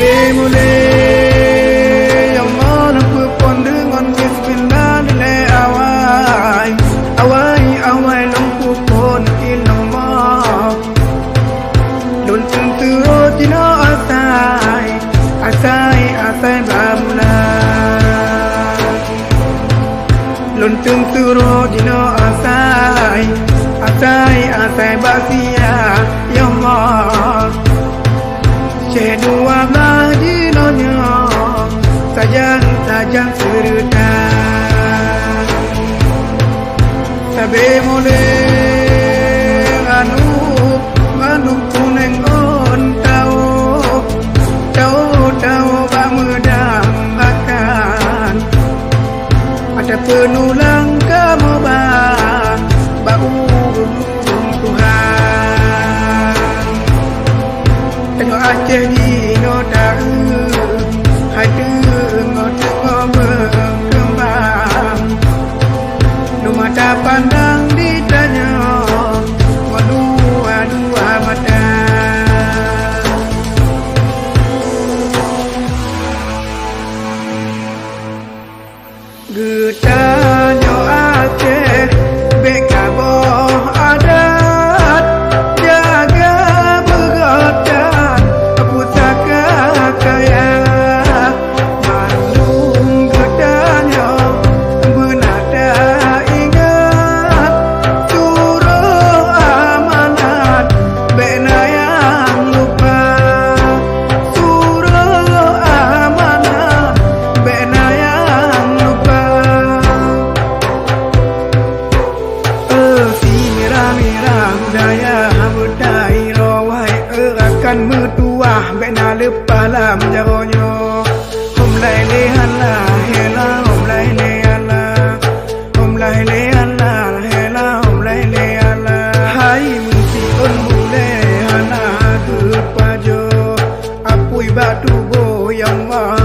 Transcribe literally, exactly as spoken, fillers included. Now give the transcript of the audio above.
Mulai, ya Allah, lôn peuphon deungon bismillah dilèe awai. Awai, awai, lôn peuphon ilèe Allah. Lôn teuntèe jinoe asai, asai, asai bak mula. Lôn teuntèe jinoe asai, asai, asai bak siya, ya Allah. Syèh dua blah jinoe nyoe, sajan-sajan seureuta. Sabé mulai anu, anu kunéng ngon tao, tao, tao bak meudang akan. Ata peunulang kamoe ba, bak ureueng Tuhan. Tanyoe Aceh jinoe taeu, hai teungoh-teungoh beukeumbang. Lôn mata pandang di tanyoe, ngon dua-dua mata. Geutanyoe Aceh, bèk kaboh adat, jaga beugöt that pusaka kaya. Mandum geutanyoe beuna taingat, suroh amanat, bèk na nyang lupa. Suroh amanat, bèk na nyang lupa. Eh, si mirah-mirah budaya beutai roh wahai, eh, rakan meutuwah, bèk na leupah lam jaroe nyoe. Hom lai lé Allah, hela, hom lai lé Allah. Hom lai lé Allah, hela, hom lai lé Allah. Hai meusiôn bulèe hana geupajoh. Apui bak tuboh nyang mah